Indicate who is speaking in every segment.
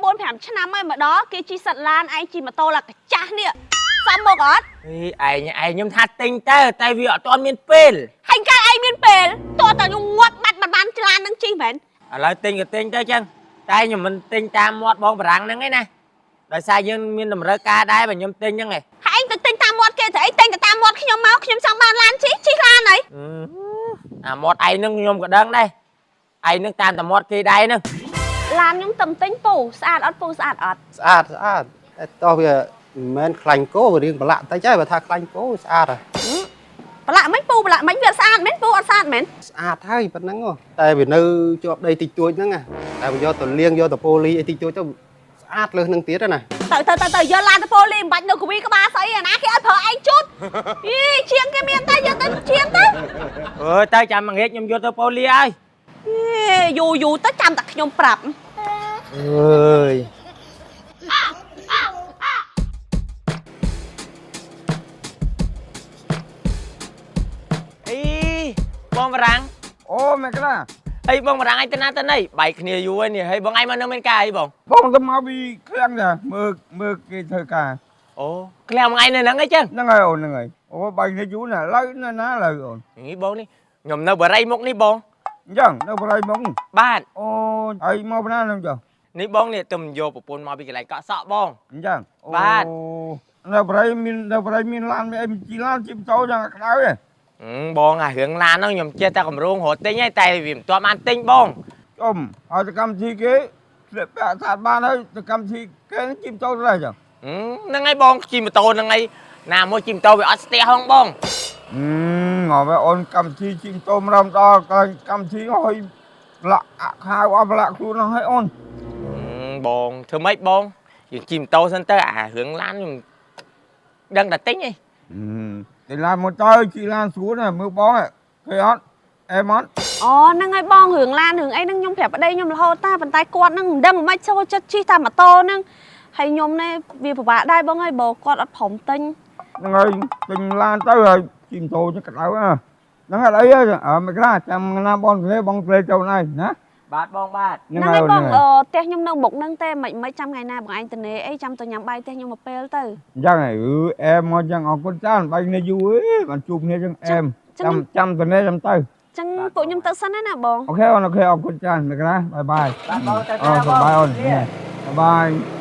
Speaker 1: 4 5ឆ្នាំហើយមកដល់គេជិះសិតឡានឯងជិះម៉ូតូឡាកាចាស់នេះសំមកអត់
Speaker 2: ហេឯងឯងខ្ញុំថាទិញទៅតែវាអត់ទាន់មានពេល
Speaker 1: ហើយកាលឯងមានពេលតោះតែខ្ញុំងាប់បាត់មិនបានឡាននឹងជិះមែន
Speaker 2: ឥឡូវទិញក៏ទិញទៅចឹងតែខ្ញុំមិនទិញតាមមាត់បងបារាំងហ្នឹងឯណាដោយសារយើងមានតម្រូវការដែរបើខ្ញុំទិញហ្នឹងឯង
Speaker 1: ហើយឯងទៅទិញតាមមាត់គេទៅអីទិញទៅតាមមាត់ខ្ញុំមកខ្ញុំចង់បានឡានជិះជិះឡានហើយ
Speaker 2: អាមាត់ឯងហ្នឹងខ្ញុំក៏ដឹងដែរឯងហ្នឹងតាមតែមាត់គេដែរហ្នឹង
Speaker 1: ឡានខ្ញុំតំទិញពូស្អាតអត់ពូស្អាតអត់
Speaker 3: ស្អាតស្អាតតែតោះវាមិនមែនខ្លាញ់គោវារៀងប្រឡាក់តិចហើយបើថាខ្លាញ់គោស្អាតហើយ
Speaker 1: ប្រឡាក់មិនពូប្រឡាក់មិនវាស្អាតមែនពូអត់ស្អាតមែន
Speaker 3: ស្អាតហើយប៉ុណ្ណឹងហ៎តែវានៅជាប់ដីតិចតួចហ្នឹងណាតែវាយកទៅលាងយកទៅប៉ូលីអីតិចតួចទៅស្អាតលើសនឹងទៀតណា
Speaker 1: ទៅទៅទៅទៅយកឡានទៅប៉ូលីមិនបាច់នៅកវីក្បាលស្អីអាណាគេឲ្យប្រើឯងជូតយីជាងគេមានតែយកទៅជាងទៅ
Speaker 2: អើយទៅចាំមួយងាកខ្ញុំយកទៅប៉ូលីឲ្យ
Speaker 1: យូរយូរទៅចាំតែខ្ញុំប្រាប់
Speaker 2: អើយអីបងបារាំង
Speaker 4: អូមែនក្លា
Speaker 2: អីបងបារាំងឯងទៅណាទៅណីបែកគ្នាយូរហើយនេះហើយបងឯងមកនៅមានការអីបង
Speaker 4: បងទៅមកពីឃ្លាំងដែរមើលមើលគេធ្វើការ
Speaker 2: អូឃ្លាំងបងឯងនៅហ្នឹងអីចឹង
Speaker 4: ហ្នឹងហើយអូនហ្នឹងហើយអូបែកគ្នាយូរណាស់ឥឡូវនៅណាឥឡូវអូន
Speaker 2: នេះបងនេះខ្ញុំនៅបរិយមុខនេះបង
Speaker 4: អញ្ចឹងនៅបរិយមក
Speaker 2: បាទ
Speaker 4: អូហើយមកពីណាហ្នឹងចុះ
Speaker 2: នេះបងនេះទៅយកប្រពន្ធមកពីកន្លែងកក់សក់បង
Speaker 4: អញ្ចឹងអូ
Speaker 2: បាទ
Speaker 4: នៅបរិយមាននៅបរិយមានឡានមានអីមានជីឡានជីម៉ូតូយ៉ាងក្តៅឯង
Speaker 2: អឺបងអារឿងឡានហ្នឹងខ្ញុំចេះតែកម្រងរត់ទិញហើយតែវាមិនទាន់បានទិញបង
Speaker 4: អុំឲ្យទៅកម្មវិធីគេស្លៀកពាក់ស្អាតបានហើយទៅកម្មវិធីគេហ្នឹងជីម៉ូតូទៅដែរចឹង
Speaker 2: អឺហ្នឹងហើយបងជិះម៉ូតូហ្នឹងហើយណាមួយជិះម៉ូតូវាអត់ស្ទះហងបង
Speaker 4: អឺងប់ហើយអូនកម្មវិធីជីម៉ូតូម្ដងដល់កន្លែងកម្មវិធីហើយប្រឡាក់អាក់ខៅអស់ប្រឡាក់ខ្លួនហ្នឹងហើយអូន
Speaker 2: អឺបងធ្វើម៉េចបងយើងជិះម៉ូតូសិនទៅអារឿងឡានខ្ញុំដឹងតែទិញឯង
Speaker 4: ទិញឡានមកទៅជិះឡានស្រួលណាស់មើលបងឃើញអត់អែមអត់
Speaker 1: អូហ្នឹងហើយបងរឿងឡានរឿងអីហ្នឹងខ្ញុំប្រាប់ប្តីខ្ញុំរហូតតាប៉ុន្តែគាត់ហ្នឹងមិនដឹងមិនចូលចិត្តជិះតាមម៉ូតូហ្នឹងហើយខ្ញុំនេះវាពិបាកដែរបងហើយបើគាត់អត់ព្រមទិញ
Speaker 4: ហ្នឹងហើយទិញឡានទៅហើយជិះម៉ូតូទៅក្តៅណាហ្នឹងហើយអីអើមិនក្លាចាំណាបងព្រេបងព្រេចូលណៃណា
Speaker 2: បាទបងបាទ
Speaker 1: ហ្នឹងហើយបងអឺផ្ទះខ្ញុំនៅមុខហ្នឹងទេមិនមិនចាំថ្ងៃណាបងឯងទៅនេអីចាំទៅញ៉ាំបាយផ្ទះខ្ញុំមកពេលទៅ
Speaker 4: អញ្ចឹងហើយអឺអែមមកអញ្ចឹងអរគុណច្រើនបែកគ្នាយូរអីបានជួបគ្នាអញ្ចឹងអែមចាំចាំទៅនេះចាំទៅ
Speaker 1: ចឹងពួកខ្ញុំទៅសិនណាបង
Speaker 4: OK អូន OK អរគុណច្រើនមិនក្លា bye bye
Speaker 2: បាទបងទៅ
Speaker 4: អូ
Speaker 2: បង
Speaker 4: bye អូន bye bye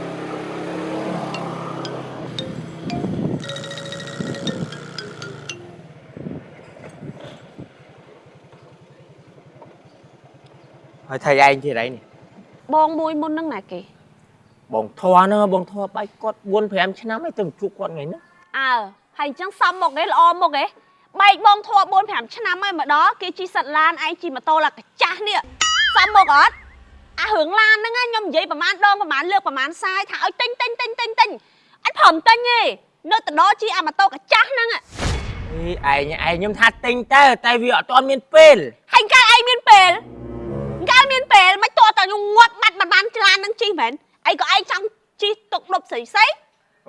Speaker 2: ហើយថៃឯងទៀតអីនេះ
Speaker 1: បងមួយមុនហ្នឹងណាគេ
Speaker 2: បងធွာហ្នឹងបងធွာបែកគាត់4 5ឆ្នាំហើយទៅជួបគាត់ថ្ងៃហ្នឹង
Speaker 1: អើហើយអញ្ចឹងសំមុខឯងល្អមុខឯងបែកបងធွာ4 5ឆ្នាំហើយមកដល់គេជិះសិតឡានឯងជិះម៉ូតូឡាកាចាស់នេះសំមុខអត់អារឿងឡានហ្នឹងខ្ញុំនិយាយប្រហែលដងប្រហែលលើកប្រហែលសាយថាឲ្យទិញទិញទិញទិញទិញអត់ព្រមទិញទេនៅទៅដល់ជិះអាម៉ូតូកាចាស់ហ្នឹង
Speaker 2: អីឯងឯងខ្ញុំថាទិញទៅតែវាអត់ទាន់មានពេល
Speaker 1: ហើយកាលឯងមានពេលកាលមានពេលមិនតតែខ្ញុំងាប់បាត់មិនបានឡានហ្នឹងជិះមែនឯងក៏ឯងចង់ជិះទុកដប់ស្រីស្រី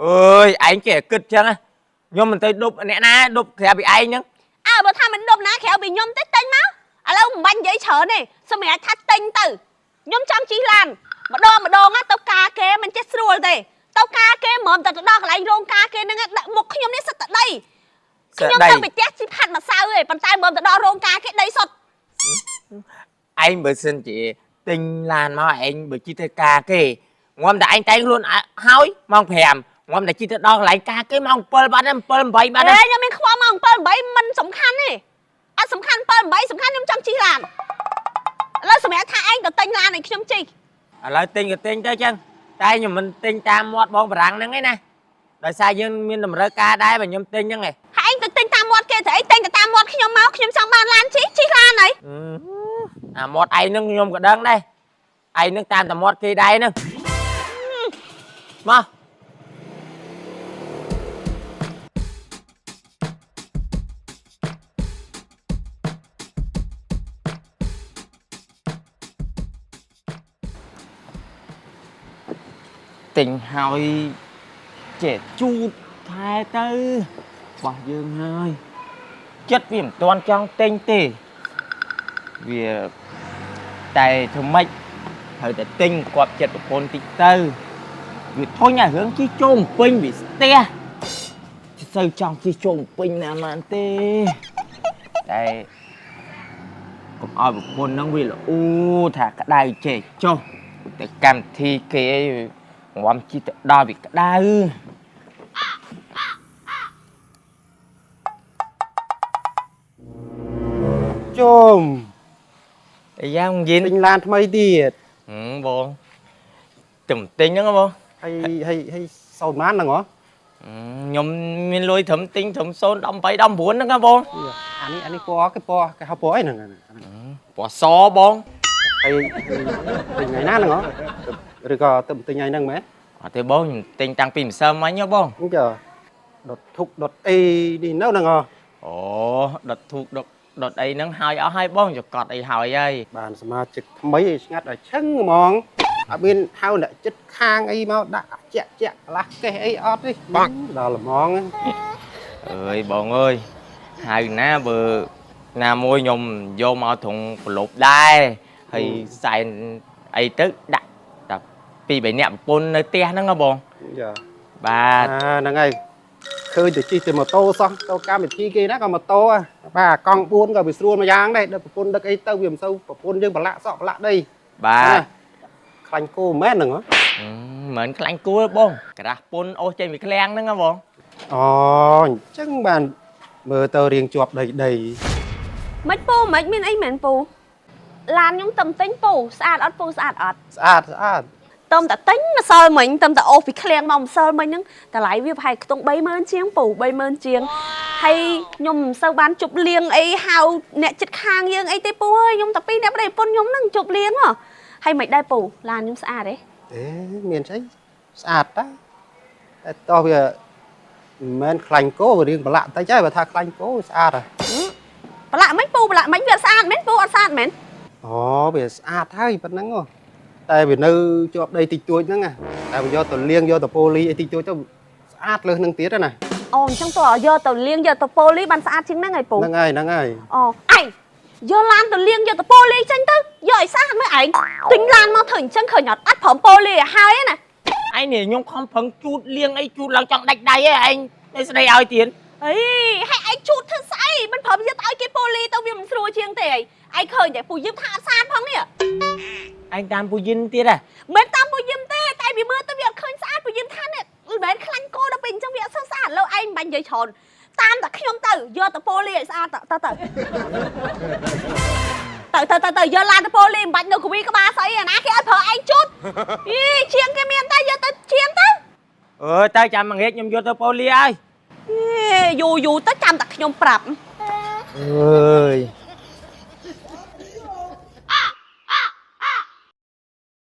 Speaker 2: អើយឯងចេះគិតចឹងណាខ្ញុំមិនទៅដប់អ្នកណាដប់ក្រៅពីឯងហ្នឹង
Speaker 1: អើបើថាមិនដប់ណាក្រៅពីខ្ញុំទេទិញមកឥឡូវមិនបាញ់និយាយច្រើនទេសម្រាប់ថាទិញទៅខ្ញុំចង់ជិះឡានម្ដងម្ដងណាទៅការគេមិនចេះស្រួលទេទៅការគេហ្មងតែទៅដល់កន្លែងរោងការគេហ្នឹងដាក់មុខខ្ញុំនេះសិតតែដីខ្ញុំទៅពីផ្ទះជិះផាត់ម្សៅឯងប៉ុន្តែហ្មងទៅដល់រោងការគេដីសុទ្ធ
Speaker 2: ឯងបើសិនជាទិញឡានមកឯងបើជិះទៅការគេងំតែឯងតែងខ្លួនហើយម៉ោង5ងំតែជិះទៅដល់កន្លែងការគេម៉ោង7បាត់ហើយ7 8បាត់
Speaker 1: អេ
Speaker 2: ហើយ
Speaker 1: ខ្ញុំមានខ្វល់ម៉ោង7 8មិនសំខាន់ទេអត់សំខាន់7 8សំខាន់ខ្ញុំចង់ជិះឡានឥឡូវសម្រាប់ថាឯងទៅទិញឡានឲ្យខ្ញុំជិះ
Speaker 2: ឥឡូវទិញក៏ទិញទៅចឹងតែខ្ញុំមិនទិញតាមមាត់បងបារាំងហ្នឹងឯណាដោយសារយើងមានតម្រូវការដែរបើខ្ញុំទិញហ្នឹងឯង
Speaker 1: ហើយឯងទៅទិញតាមមាត់គេទៅអីទិញទៅតាមមាត់ខ្ញុំមកខ្ញុំចង់បានឡានជិះជិះឡានហើយ
Speaker 2: អាមាត់ឯងហ្នឹងខ្ញុំក៏ដឹងដែរឯងហ្នឹងតាមតែមាត់គេដែរហ្នឹងមកទិញហើយចេះជូតថែទៅបោះយើងហើយចិត្តវាមិនទាន់ចង់ទិញទេវាតែធ្វើម៉េច ត្រូវតែទិញគាត់ចិត្តប្រពន្ធតិចទៅវាធុញអារឿងជិះចូលពេញវាស្ទះសូវចង់ជិះចូលពេញណាម៉ានទេតែកុំឲ្យប្រពន្ធហ្នឹងវាល្អូថាក្តៅចេះចុះទៅកម្មវិធីគេងំជិះទៅដល់វាក្តៅ
Speaker 3: ជុំ
Speaker 2: អាយ៉ាងយិន
Speaker 3: ទិញឡានថ្មីទៀត
Speaker 2: បងទំទិញហ្នឹងហ៎បង
Speaker 3: ហើយហើយហើយសូនម៉ានហ្នឹងហ៎
Speaker 2: ខ្ញុំមានលុយត្រឹមទិញត្រឹម0 18 19ហ្នឹងហ៎បង
Speaker 3: អានេះពណ៌គេពណ៌គេហៅពណ៌អីហ្នឹង
Speaker 2: ពណ៌សបង
Speaker 3: ហើយទិញថ្ងៃណាហ្នឹងហ៎ឬក៏ទៅទិញថ្ងៃហ្នឹងមែន
Speaker 2: អត់ទេបងខ្ញុំទិញតាំងពីម្សិលមិញហ៎បង
Speaker 3: អញ្ចឹងដុតធុកដុតអីនេះនៅហ្នឹងហ៎
Speaker 2: អូដុតធូបដុតដុតអីហ្នឹងហើយអស់ហើយបងចកត់អីហើយហើយ
Speaker 3: បានសមាជិកថ្មីឲ្យស្ងាត់ឲ្យឆឹងហ្មងអត់មានហៅអ្នកចិត្តខាងអីមកដាក់ជាក់ជាក់កន្លះកេះអីអត់ទេបងដល់ហ្មង
Speaker 2: អើយបងអើយហៅណាបើណាមួយខ្ញុំយកមកត្រង់ប្រឡប់ដែរហើយសែនអីទៅដាក់តែពីរបីនាក់ប្រពន្ធនៅផ្ទះហ្នឹងហ៎បង
Speaker 3: យ៉ា
Speaker 2: បាទ
Speaker 3: អាហ្នឹងហើយឃើញតែជិះតែម៉ូតូសោះទៅកម្មវិធីគេណាក៏ម៉ូតូបាទកង់4ក៏វាស្រួលមួយយ៉ាងដែរដល់ប្រពន្ធដឹកអីទៅវាមិនសូវប្រពន្ធយើងប្រឡាក់សក់ប្រឡាក់ដី
Speaker 2: បាទ
Speaker 3: ខ្លាញ់គោមែនហ្នឹងហ៎
Speaker 2: មិនខ្លាញ់គួលបងក្រាស់ពុនអូសចេញពីឃ្លាំងហ្នឹងហ៎បង
Speaker 3: អូអញ្ចឹងបានមើលទៅរៀងជាប់ដីដី
Speaker 1: មិនពូមិនមានអីមែនពូឡានខ្ញុំតំទិញពូស្អាតអត់ពូស្អាតអត់
Speaker 3: ស្អាតស្អាត
Speaker 1: តំតែទិញម្សិលមិញតំតែអូសពីឃ្លាំងមកម្សិលមិញហ្នឹងតម្លៃវាប្រហែលខ្ទង់30000ជាងពូ30000ជាងហើយខ្ញុំមិនសូវបានជប់លៀងអីហៅអ្នកចិត្តខាងយើងអីទេពូអើយខ្ញុំតែពីរអ្នកប្តីប្រពន្ធខ្ញុំហ្នឹងជប់លៀងហ៎ហើយមិនដែរពូឡានខ្ញុំស្អាតទេ
Speaker 3: អេមានស្អីស្អាតតាតែតោះវាមិនមែនខ្លាញ់គោវារៀងប្រឡាក់តិចហើយបើថាខ្លាញ់គោវាស្អាតហ៎
Speaker 1: ប្រឡាក់មិនពូប្រឡាក់មិនវាស្អាតមែនពូអត់ស្អាតមែន
Speaker 3: អូវាស្អាតហើយប៉ុណ្ណឹងហ៎តែវានៅជាប់ដីតិចតួចហ្នឹងណាតែវាយកទៅលាងយកទៅប៉ូលីអីតិចតួចទៅស្អាតលើសនឹងទៀតណា
Speaker 1: អូអញ្ចឹងតើយកទៅលាងយកទៅប៉ូលីបានស្អាតជាងហ្នឹងហើយពូ
Speaker 3: ហ្នឹងហើយហ្នឹងហើយ
Speaker 1: អូឯងយកឡានទៅលាងយកទៅប៉ូលីចេញទៅយកឲ្យស្អាតមើលឯងទិញឡានមកធ្វើអញ្ចឹងឃើញអត់អត់ព្រមប៉ូលីឲ្យហើយណា
Speaker 2: ឯងនេះខ្ញុំខំប្រឹងជូតលាងអីជូតឡើងចង់ដាច់ដៃឯងនេះស្ដីឲ្យទៀត
Speaker 1: អីហើយឯងជូតធ្វើស្អីមិនព្រមយកទៅឲ្យគេប៉ូលីទៅវាមិនស្រួលជាងទេអីឯងឃើញតែពូយឹមថាអត់ស្អាតផងនេះ
Speaker 2: ឯងតាមពូយិនទៀតហ៎
Speaker 1: មិនតាមពូយឹមទេតែវាមើលទៅវាអត់ឃើញស្អាតពូយឹមថានេះមិនមែនខ្លាញ់គោដល់ពេលអញ្ចឹងវាអត់សូវស្អាតលើឯងមិនបាញ់និយាយច្រើនតាមតែខ្ញុំទៅយកទៅប៉ូលីឲ្យស្អាតទៅទៅទៅទៅទៅទៅយកឡានទៅប៉ូលីមិនបាច់នៅកវីក្បាលស្អីអាណាគេឲ្យប្រើឯងជូតអីជាងគេមានតែយកទៅជាងទៅ
Speaker 2: អើយទៅចាំមួយងាកខ្ញុំយកទៅប៉ូលីឲ្យ
Speaker 1: យូរយូរទៅចាំតែខ្ញុំប្រាប់
Speaker 2: អើយ